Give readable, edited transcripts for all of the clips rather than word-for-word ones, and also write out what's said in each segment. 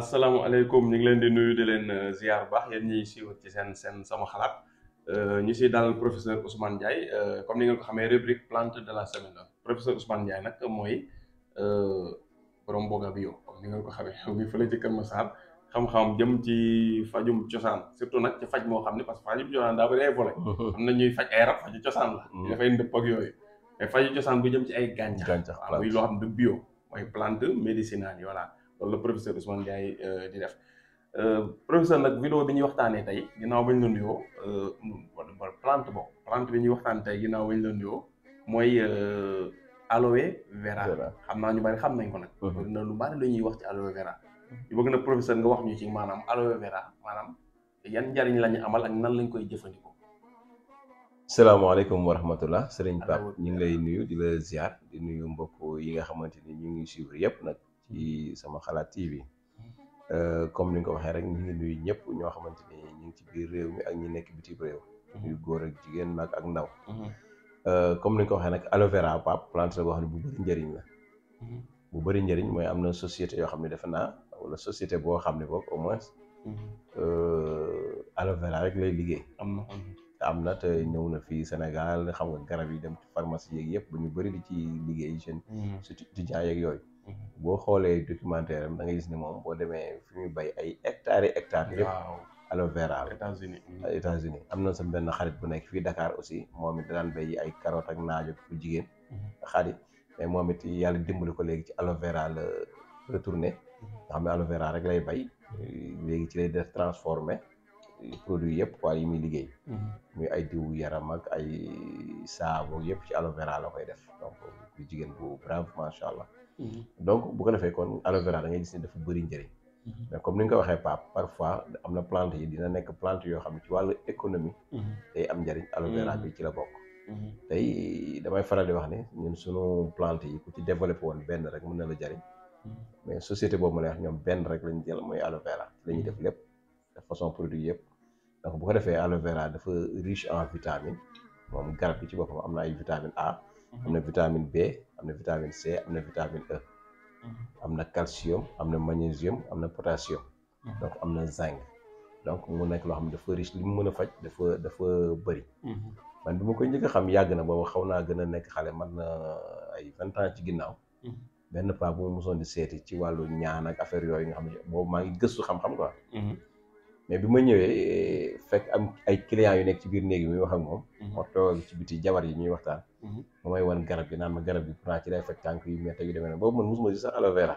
asalaamaaleykum ñu ngi leen di nuyu di leen ziar bu baax yéen ñiy siiw ci seen sama xalaat ñu siy dalal professeur Ousmane Ndiaye comme ni ngeen ko xamee rubrique plante de la semaine la professeur Ousmane Ndiaye nag mooy borom Boga Bio comme ni ngeen ko xamee mu ngi fële ci Kër Massar xam-xam jëm ci fajum cosaan surtout nag ci faj moo xam ne parce que fajum cosaan daa bëri ay volet am na ñuy faj ay rab faju cosaan la ñu dafay ndëpp ak yooyu mais faju cosaan bu jëm ci ay gàncax waaw muy loo xam ne bio mooy plante médicinale yi voilà loolu la professeur Ousmane Ndiaye di def professeur nag vidéo bi ñuy waxtaanee tey ginnaaw bañ la nuyoo plante bi ñuy waxtaanee tey ginnaaw bañ la nuyoo mooy aloe vera xam naa ñu bari xam nañ ko nag bëri na lu bari lu ñuy wax ci aloe vera ñu bëgg na professeur nga wax ñu ci maanaam aloe vera maanaam yan njariñ la ñu amal ak nan lañ koy jëfandikoo. salaamaaleykum wa rahmatullah sëriñ Pape ñu ngi lay nuyu di la ziar di nuyu mbokk yi nga xamante ni ñu ngi suivre yëpp nag ci sama xalaat TV comme ni nga ko waxee rek ñu ngi nuyu ñëpp ñoo xamante ni ñu ngi ci biir réew mi ak ñi nekk bitim réew ñuy góor ak jigéen mag ak ndaw comme ni nga ko waxee nag aloe vera Pape plante la boo xam ne bu bëri njëriñ la bu bëri njëriñ mooy am na société yoo xam ne defe naa wala société boo xam ne boog au moins aloe vera rek lay liggéey am na te ñëw na fii Sénégal xam nga garab yi dem ci pharmacie yeeg yëpp bu ñu bëri di ci liggéey jeune surtout étudiants yeeg yooyu boo xoolee documentaire am da ngay gis ni moom boo demee fi muy bay ay hectares et hectares yëpp aloe vera États-Unis am na sa benn xarit bu nekk fii Dakar aussi moom it daan bay ay carotte ak naajo bu jigéen xarit mais moom it yàlla dimbali ko léegi ci aloe vera la retourné nga xam ne aloe vera rek lay bay léegi ci lay def transformé produit yëpp quoi yi muy liggéey muy ay diwu yaram ak ay saabu yëpp ci aloe vera la koy def donc ku jigéen bu brave macha allah donc bu ko defee kon aloe vera da ngay gis ne dafa bëri njëriñ mais comme ni nga ko waxee Pape parfois am na plante yi dina nekk plante yoo xam ne ci wàllu économie day am njëriñ aloe vera bi ci la bokk tey damay faral di wax ne ñun sunu plante yi ku ci développé woon benn rek mën na la jëriñ mais société boobu ma lay wax ñoom benn rek lañ jël mooy aloe vera la ñuy def lépp de façon produit yëpp donc bu ko defee aloe vera dafa riche en vitamine moom garab bi ci boppam am na ay vitamine A am na vitamine B am na vitamine C am na vitamine E am na calcium am na magnésium am na potassium donc am na zinc donc mu nekk loo xam ne dafa riche li mu mën a faj dafa bëri man bi ma koy njëkk a xam yàgg na boobu xaw naa gën a nekk xale man na ay 20 ans ci ginnaaw benn paa bu ma mosoon di seeti ci wàllu ñaan ak affaire yooyu nga xam ne boobu maa ngi gëstu xam-xam quoi mais bi ma ñëwee fekk am ay clients yu nekk ci biir néeg yi muy wax ak moom moo toog ci biti jabar yi ñuy waxtaan ma may wan garab gi naan ma garab gi pourtant ci lay faj tànk yu métti yu demee ne boobu man mosuma si sax aloe vera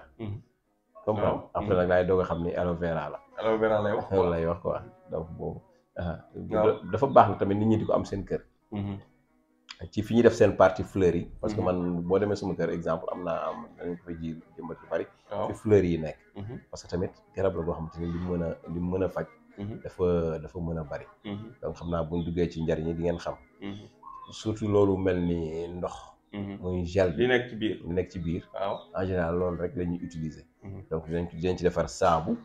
comprendre après nag laay doog a xam ni aloe vera la aloe vera lay wax quoi donc boobu dafa baax na tamit nit ñi di ko am seen kër ci fi ñuy def seen partie fleurs yi parce que man boo demee sama kër exemple am naa dañ ko fa ji jëmbat yu bari fi fleurs yi nekk parce que tamit garab la boo xamante ni li mu mën a faj dafa mën a bari donc xam naa buñ duggee ci njariñ yi di ngeen xam surtout loolu mel ni ndox muy gel bi li nekk ci biir waaw en général loolu rek la ñuy utiliser donc dinañ ci defar saabu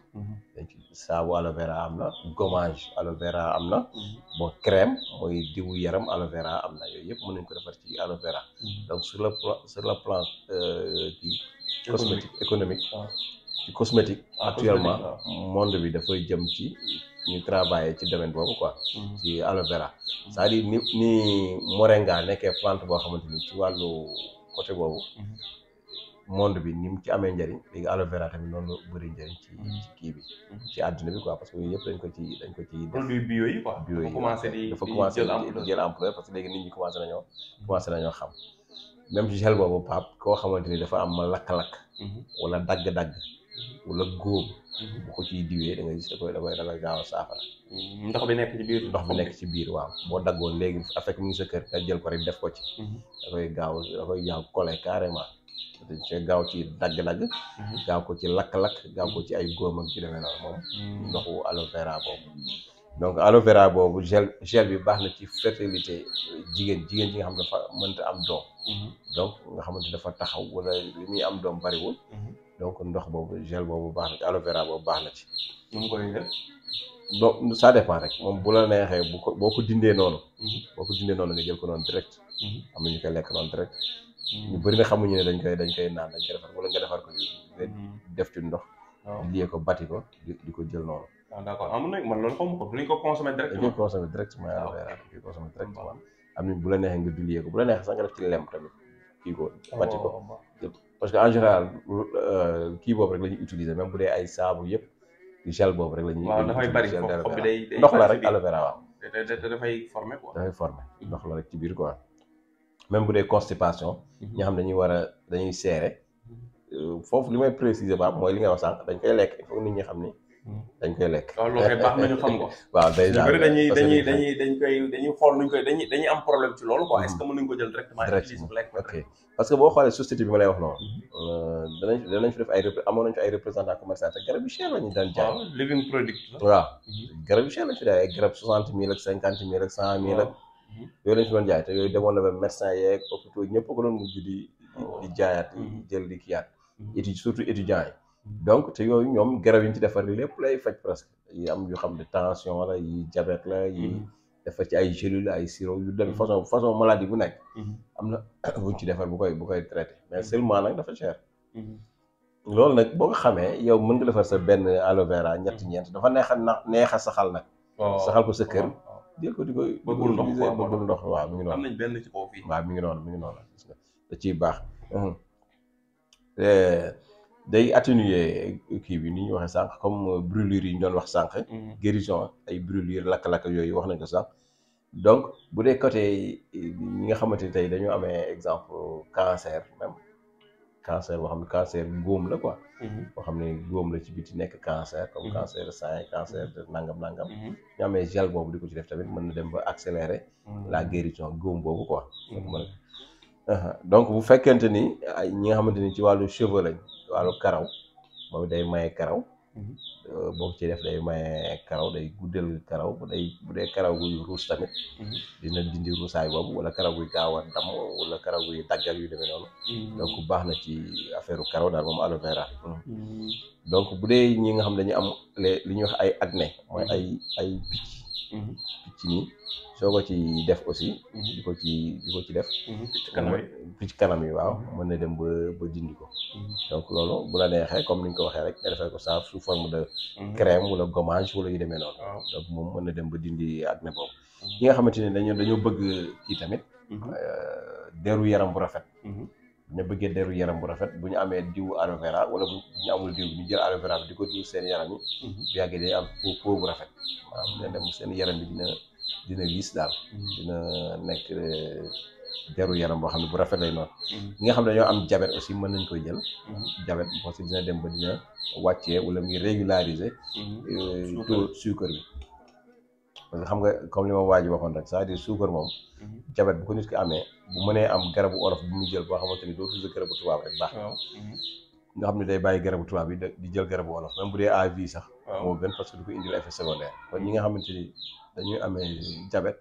dañ ci saabu aloe vera am na gommage aloe vera am na bon crème mooy diwu yaram aloe vera am na yooyu yëpp mën nañ ko defar ci aloe vera donc sur le plan kii cosmétique économique ci cosmétique actuellement monde bi dafay jëm ci ñu travailler ci domaine boobu quoi ci aloe vera c'est-à-dire ni moringa nekkee plante boo xamante ni ci wàllu côté boobu monde bi ni mu ci amee njëriñ léegi aloe vera tamit noonu la bëri njëriñ ci kii bi ci àdduna bi quoi parce que yooyu yëpp dañ ko ci produit bio yi quoi bio yi dafa commencé di jël ampleur parce que léegi nit ñi commencé nañoo xam même ci gel boobu Pape koo xamante ni dafa am lakk-lakk wala dagg-dagg wala góob bu ko ciy diwee da ngay gis da koy gaaw a saafara ndox bi nekk ci biir waaw boo daggoon léegi affect mu ngi sa kër nga jël ko rek def ko ci da koy gaaw collé carrément dañ see gaaw ci dagg-dagg gaaw ko ci lakk-lakk gaaw ko ci ay góom ak ci demee noonu moom ndoxu aloe vera boobu donc aloe vera boobu gel bi baax na ci fertilité jigéen ji nga xam ne dafa mënta am doom donc nga xamante dafa taxaw wala li muy am doom bariwul donc ndox boobu gel boobu baax na ci aloe vera boobu baax na ci nu mu koy def donc ça dépend rek moom bu la neexee boo ko dindee noonu nga jël ko noonu direct am na ñu koy lekk noonu direct ñu bëri na xamuñu ne dañ koy naan dañ koy defar wala nga defar ko nga def ci ndox lié ko bati ko di ko jël noonu. d'accord amu na man loolu xamu ko duñ ko consommer directement. dañ koy consommer directement aloe vera dañ koy consommer directement. am na bu la neexee nga diluer ko bu la neexee sax nga def ci lem tamit kii ko bati ko parce que en général kii boobu rek la ñuy utiliser même bu dee ay saabu yëpp gel boobu rek la ñuy. waaw dafay bari xob bi day ndox la rek aloe vera waaw. dafay former quoi. dafay former ndox la rek ci biir quoi. même bu dee constipation. ñi xam dañuy war a dañuy seere. foofu li may préciser ba mooy li nga wax sànq dañ koy lekk il faut nit ñi xam ni. dañ koy lekk. waaw loolu kay baax nañu xam ko. waaw day dañ xool nuñ koy dañuy am problème ci loolu quoi est-ce que mën nañu ko jël directement. ok parce que boo xoolee société bi ma lay wax noonu. danañ fi def amoon nañu fi ay représentants commerçants te garab yu cher la ñu daan jaay. waaw living product la. waaw garab yu cher lañ fi daay ay garab 60 000 ak 50 000 ak 100 000 ak. yooyu lañ fi doon jaay te yooyu demoon na ba médecin yeeg hôpitaux ñëpp ko doon mujj di jaayaat jël di kiyaat. surtout étudiants yi. donc te yooyu ñoom garab yi ñu ci defar lépp lay faj presque yi am yu xam ne tension la yi diabète la yi defar ci ay gélules ay sirop yu dem façon maladie bu nekk am na buñ ci defar bu koy traité mais seulement nag dafa cher loolu nag boo ko xamee yow mën nga defar sa benn aloe vera ñeent dafa neexa saxal nag saxal ko sa kër jël ko di koy bëggul ndox waaw mi ngi noonu am nañ benn ci kaw fii waaw mi ngi noonu gis nga da ciy baax day atténuer kii bi ni ñu waxee sànq comme brûlure yi ñu doon wax sànq. guérison ay brûlure lakk-lakk yooyu wax nañ ko sànq. donc bu dee côté ñi nga xamante ni tey dañoo amee exemple cancer même cancer boo xam ne cancer góom la quoi. boo xam ne góom la ci biti nekk cancer. comme cancer sein cancer nangam. ñu amee gel boobu di ko ci def tamit mën na dem ba accélérer. la guérison góom boobu quoi. donc bu fekkente ni ay ñi nga xamante ni ci wàllu cheveux lañ wàllu karaw moom day maye karaw boo ci def day maye karaw day guddal karaw bu dee karaw guy ruus tamit dina dindi ruusaay boobu wala karaw guy gaaw a damm wala karaw guy daggal yu demee noonu donc baax na ci affaire karaw daal moom aloe vera donc bu dee ñi nga xam dañu am li ñuy wax ay acné mooy ay picc nii soo ko ci def aussi di ko ci def picc kanam yi waaw mën na dem ba dindi ko donc loolu bu la neexee comme ni ñu ko waxee rek nga defee ko ça sous forme de crème wala gommage wala yu demee noonu donc moom mën na dem ba dindi acné boobu ñi nga xamante ne dañoo bëgg kii tamit deru yaram bu rafet ñu bëggee deru yaram bu rafet bu ñu amee diw aloe vera wala bu ñu amul diw bi ñu jël aloe vera bi di ko diw seen yaram yi bu yàggee day am peau bu rafet waaw dina dem seen yaram bi dina liis daal dina nekk deru yaram boo xam ne bu rafet lay noonu ñi nga xam ne dañoo am diabète aussi mën nañ koy jël diabète parce que dina dem ba dina wàccee wala muy régulariser taux sucre bi parce que xam nga comme li ma waa ji waxoon rek c'est-à-dire sucre moom diabète bu ko nit ki amee bu mënee am garabu olof bu muy jël boo xamante ni doo tudd garabu tubaab rek baax nga xam ne day bàyyi garabu tubaab bi di jël garabu olof même bu dee à vie sax moo gën parce que du ko indil effet secondaire kon ñi nga xamante ni dañuy amee diabète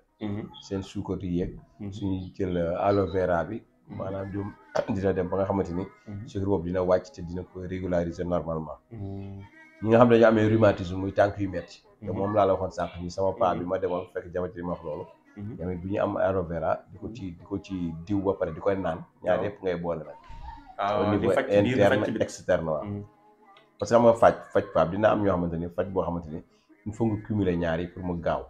seen suukar yi yéeg suñu jël aloe vera bi maanaam dina dem ba nga xamante ni sucre boobu dina wàcc te dina ko régulariser normalement ñi nga xam ne dañu amee rhumatisme muy tànk yu metti te moom laa la waxoon sànq ni sama paa bi ma demoon fekk diabète yi ma wax loolu tamit bu ñu am aloe vera di ko ci diw ba pare di koy naan ñaar yëpp ngay boole nag au niveau interne externe waaw parce que xam nga faj paab dina am ñoo xamante ni faj boo xamante ni il faut nga cumuler ñaar yi pour mu gaaw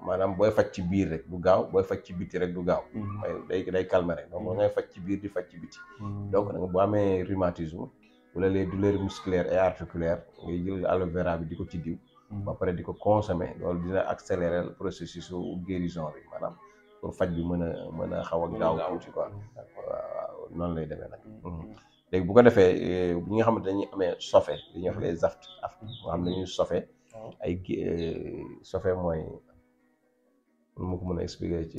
maanaam booy faj ci biir rek du gaaw booy faj ci biti rek du gaaw day calmer rek donc ngay faj ci biir di faj ci biti donc nag boo amee rhumatisme wala les douleurs musculaires et articulaires ngay jël aloe vera bi di ko ci diw ba pare di ko consommer loolu dina accélérer le processus su guérison bi maanaam pour faj bi mën a xaw a gaaw tuuti quoi waaw noonu lay demee nag léegi bu ko defee ñi nga xamante dañuy amee sofe li ñuy wax les aftes nga xam ne dañuy sofe ay sofe mooy mu ko mën a expliquer ci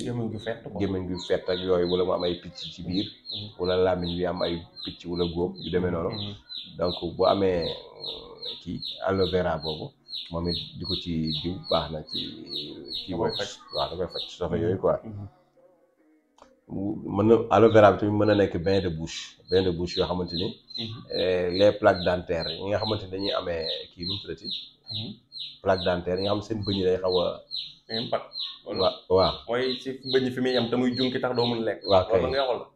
gémmiñ gu fett ak yooyu wala mu am ay picc ci biir wala làmmiñ bi am ay picc wala góom yu demee noonu donc bu amee kii aloe vera boobu moom it di ko ci diw baax na ci kii boobu waaw da koy faj sofe yooyu quoi mën na aloe vera bi tamit mën na nekk bain de bouche yoo xamante ni les plaques dentaires yi nga xamante ni dañuy amee kii nu mu tuddati plaque dentaire yi nga xam seen bëñ day xaw a impact waaw mooy ci bëñ fi muy yam te muy junki tax doo mën lekk waaw kay nga waxal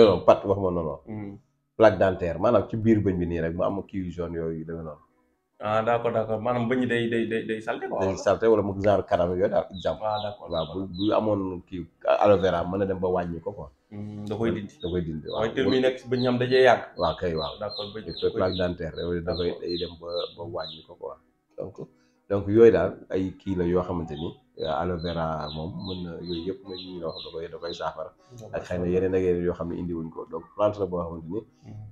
non pat wax ma noonu plaque dentaire maanaam ci biir bëñ bi nii rek mu am kii jaune yooyu demee noonu. ah d'accord maanaam bëñ day salte quoi. day salte wala mu genre kanam yooyu daal exemple. ah d'accord waaw bu amoon kii aloe vera mën na dem ba wàññi ko quoi. da koy dindi waaw mooy tër mi nekk si bëñ ñam dajee yàgg. waaw kay waaw. d'accord plaque dentaire dafay day dem ba wàññi ko quoi donc yooyu daal ay kii la yoo xamante ni aloe vera moom mën na yooyu yëpp mooy ñu wax da koy saafara ak xëy na yeneen ak yeneen yoo xam ne indi wuñ ko donc plante la boo xamante ni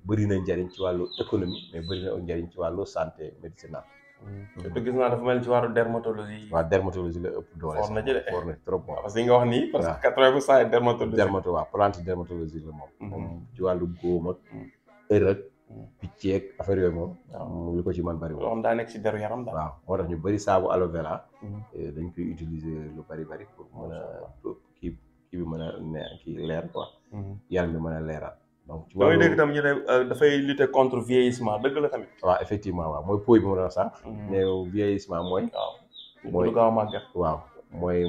bëri na njariñ ci wàllu économie mais bëri na njariñ ci wàllu santé médicinale. te gis naa dafa mel ci wàllu dermatologie. waaw dermatologie la ëpp doole. for na ci de for na trop moom. parce que nga wax nii parce que 80% dermatologie. waaw plante dermatologie la moom ci wàllu góom ak ërëg picceeg affaire yooyu moom. lu ko ci mën bari loo xam daa nekk si deru yaram daal. waaw moo tax ñu bëri saabu aloe vera. dañ koy utiliser lu bari pour mën a kii bi mën a kii leer quoi. yaram bi mën a leeral. donc ci wàllu dégg tam ñu ne dafay lutter contre vieillissement dëgg la tamit. waaw effectivement waaw mooy peau bi ma doon sànq. mais vieillissement mooy. mooy gaaw a màgget. waaw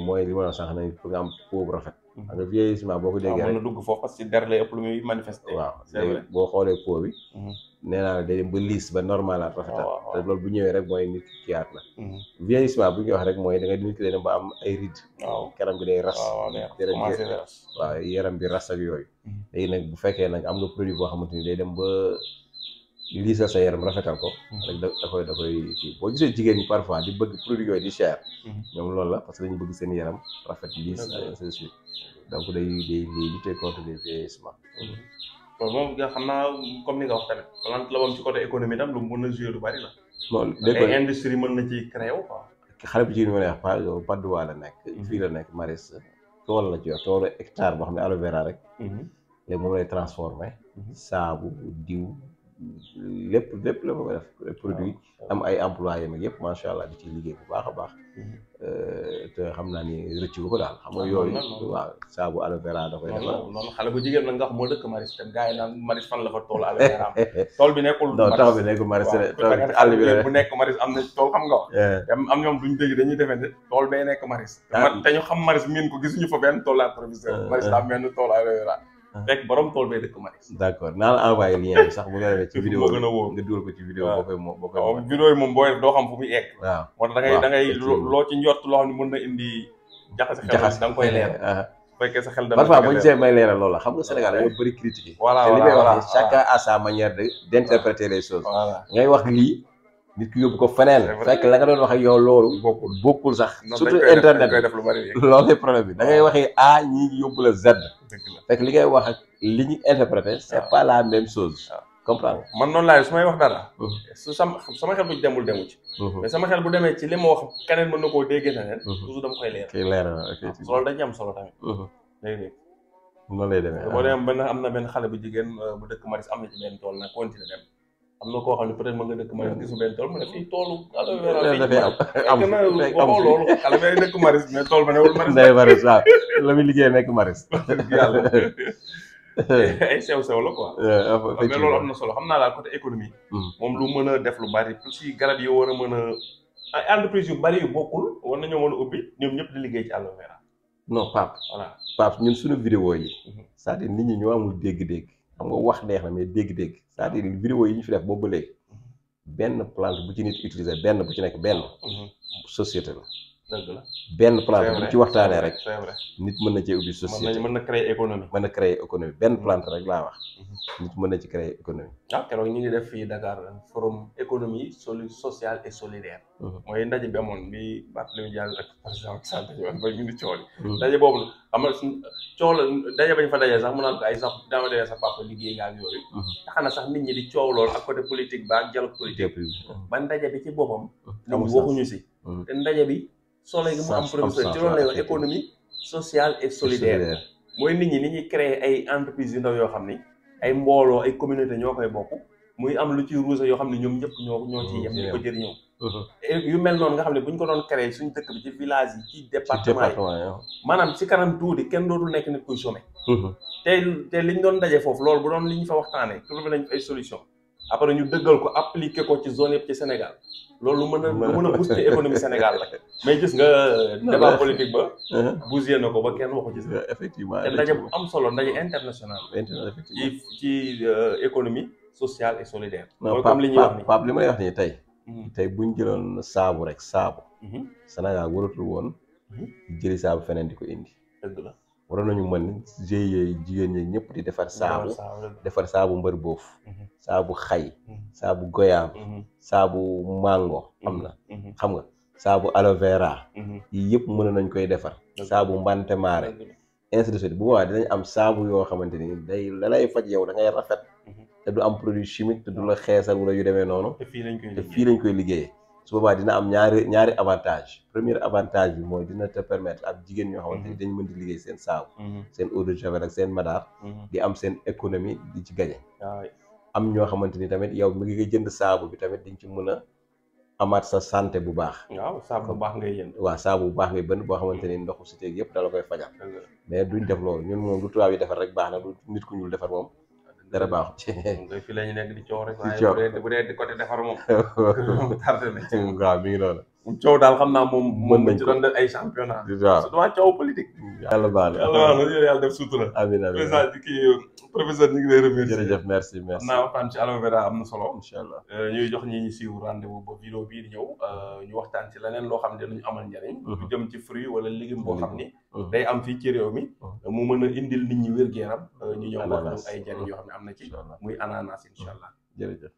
mooy li ma doon sànq ne pour nga am peau bu rafet. xam nga vieillissement boo ko déggee rek mën na dugg foofu parce que der lay ëpp lu muy manifester. waaw léegi boo xoolee peau bi. nee naa la day dem ba liis ba normal at rafetal. te loolu bu ñëwee rek mooy nit ki kiyaat la. vieillissement bu ñu wax rek mooy da nga nit ki day dem ba am ay rides. waaw kanam bi day ras. waaw yaram bi ras ak yooyu. léegi nag bu fekkee nag am nga produit boo xamante ni day dem ba liisal sa yaram rafetal ko. rek da koy kii boo gisee jigéen ñi parfois di bëgg produit yooyu di cher. ñoom loolu la parce que dañu bëgg seen yaram rafet liis ainsi de suite donc day lutter contre le vieillissement. loolu moom nga xam naa comme ni nga wax tamit plante la moom ci côté économie tam lu mën a jouer lu bari la. non ay industrie mën na ci créer wu quoi. xale bu jigéen ñi ma lay wax Patte d'Oie la nekk. fii la nekk Maris tool la ci yor toolu hectare boo xam ne aloe vera rek. léegi moom lay transformé. saabu diw lépp la ma ko def produit am ay employé mag yëpp macha allah di ci liggéey bu baax a baax. te xam naa ni rëcc ko daal xam nga yooyu. waaw saabu aloe vera da koy defar. noonu xale bu jigéen nag nga xam moo dëkk Maris te gars yi naan Maris fan la fa tool aloe vera am. tool bi nekkul non tax bi nekkul Maris àll bi bu nekk Maris am na tool xam nga wax. am ñoom duñ dégg dañuy defee ne tool bay nekk Maris. te ñu xam Maris miin ko gisuñu fa benn tool la proviseur. Maris daa mel ni tool aloe vera. fekk borom tool bay dëkk Maris. d'accord naa la envoyé lien bi sax bu nga defee ci vidéo moo gën a wóor nga dugal ko ci vidéo boo koy waaw vidéo yi moom booy def doo xam fu muy egg. waaw moo tax da ngay loo ci njort loo xam ne mën na indi jaxase xel da nga koy leer fekkee sa xel dana parfois bu ñu see may leeral loolu la xam nga Sénégal dañoo bëri critiquer te li may wax chacun a sa manière d'interpréter les choses ngay wax lii nit ki yóbbu ko feneen fekk la nga doon wax ak yow loolu bokkul sax surtout internet loolu problème bi da ngay waxee A ñi yóbbu la Z fekk li ngay wax ak li ñu interprété c'est pas la même chose comprendre man noonu laay su may wax dara su sama xel bu demul demu ci mais sama xel bu demee ci li ma wax keneen mën na koo déggee na leen toujours dama koy leer loolu dañu am solo tamit léegi noonu lay demee boo demee benn am na benn xale bu jigéen bu dëkk Maris am na ci benn tool nag continuer dem am na koo xam ne peut-être mën nga dëkk Maris gisu benn tool mu ne fii toolu aloe vera am loolu xale bay dëkk Maris mais tool ba newul Maris day Maris waaw la muy liggéey nekk Maris yàlla ay sew la quoi mais loolu am na solo xam naa daal côté économie moom lu mën a def lu bari si garab yi war a mën a ay entreprise yu bari yu bokkul war nañoo mën a ubbi ñoom ñëpp di liggéey ci aloe vera non Pape voilà Pape ñun suñu vidéo yi c'est-à-dire nit ñi ñoo amul dégg-dégg xam nga wax neex na mais dégg-dégg c'est-à-dire vidéo yi ñu fi def boobu ba léegi benn plante bu ci nit utiliser benn bu ci nekk benn société la dëgg la benn plante bu ci waxtaanee rek c'est vrai nit mën na cee ubbi société mën na créer économie mën na créer économie benn plante rek laa wax nit mën na ci créer économie keroog ñu ngi def fii Dakar forum économie sociale et solidaire mooy ndaje bi amoon bi Barthélémy Dias ak président santé yoon ba ñu di cool ndaje boobu am na coow la daje bañ fa dajee sax mu naan ko ay sax dama demee sa papa liggéey nga ak yooyu tax na sax nit ñi di coow loolu ak côté politique ba ak dialogue politique ba ndaje bi ci boppam nit ñi waxuñu si te ndaje bi solo gi mu am professeur ci loolu lay wax économie sociale et solidaire mooy nit ñi ni ñuy créer ay entreprises yu ndaw yoo xam ni ay mbooloo ay communauté ñoo koy bokk muy am lu ci ruuse yoo xam ne ñoom ñëpp ñoo ciy yem di ko jëriñoo yu mel noonu nga xam ne bu ñu ko doon créer suñu dëkk bi ci village yi ci département yi maanaam ci kanam tuuti kenn dootul nekk nit kuy sommet te liñ doon daje foofu loolu bu doon li ñu fa waxtaanee trouvé nañ ay solution après ñu dëggal ko appliquer ko ci zone yëpp ci Sénégal loolu mën a booster économie Sénégal la mais gis nga débat politique ba bougé na ko ba kenn waxu gis nga effectivement te ndaje bu am solo ndaje international ci économie sociale et solidaire mooy comme li ñuy wax ni Pape li may wax nii tey buñ jëloon saabu rek saabu Sénégal waratul woon jëli saabu feneen di ko indi dëgg la waroon nañu mën GIE jigéen ñi ñëpp di defar saabu mbër boof saabu xay saabu goyaab saabu mango am na xam nga saabu aloe vera yii yëpp mën nañ koy defar saabu mbante maare ainsi de suite bu boobaa dinañ am saabu yoo xamante ni day la lay faj yow da ngay rafet te du am produit chimique te du la xeesal wala yu demee noonu te fii lañ koy liggéeyee su boobaa dina am ñaari avantage premier avantage bi mooy dina te permettre ak jigéen ñoo xamante ni dañ mën di liggéey seen saabu seen eau de javel ak seen madaar di am seen économie di ci gañe am ñoo xamante ni tamit yow mi ngi jënd saabu bi tamit diñ ci mën a amaat sa santé bu baax waaw saabu bu baax ngay jënd waaw saabu bu baax ngay bënn boo xamante ni ndoxu si teeg yëpp dala koy fajal mais duñ def loolu ñun moom lu tubaab yi defar rek baax na lu nit ku ñuul defar moom dara baaxut ci fii la ñu nekk di coow rek waaye bu dee côté defar moom tardé nañ waaw mi ngi noonu coow daal xam naa moom mën ci doon def ay championnat waaw surtout coow politique yàlla baax na yàlla def sutura amiin président kii professeur ñu ngi lay remercier jërëjëf merci xam naa waxtaan ci aloe vera am na solo incha allah ñuy jox ñi ñu siiw rendez-vous ba vidéo bii di ñëw ñu waxtaan ci leneen loo xam ne dañu amal njariñ lu jëm ci fruit wala légume boo xam ni day am fii ci réew mi mu mën a indil nit ñi wér-gu-yaram ñu ñëw wax ñu ay njariñ yoo xam ne am na ci muy ananas incha allah jërëjëf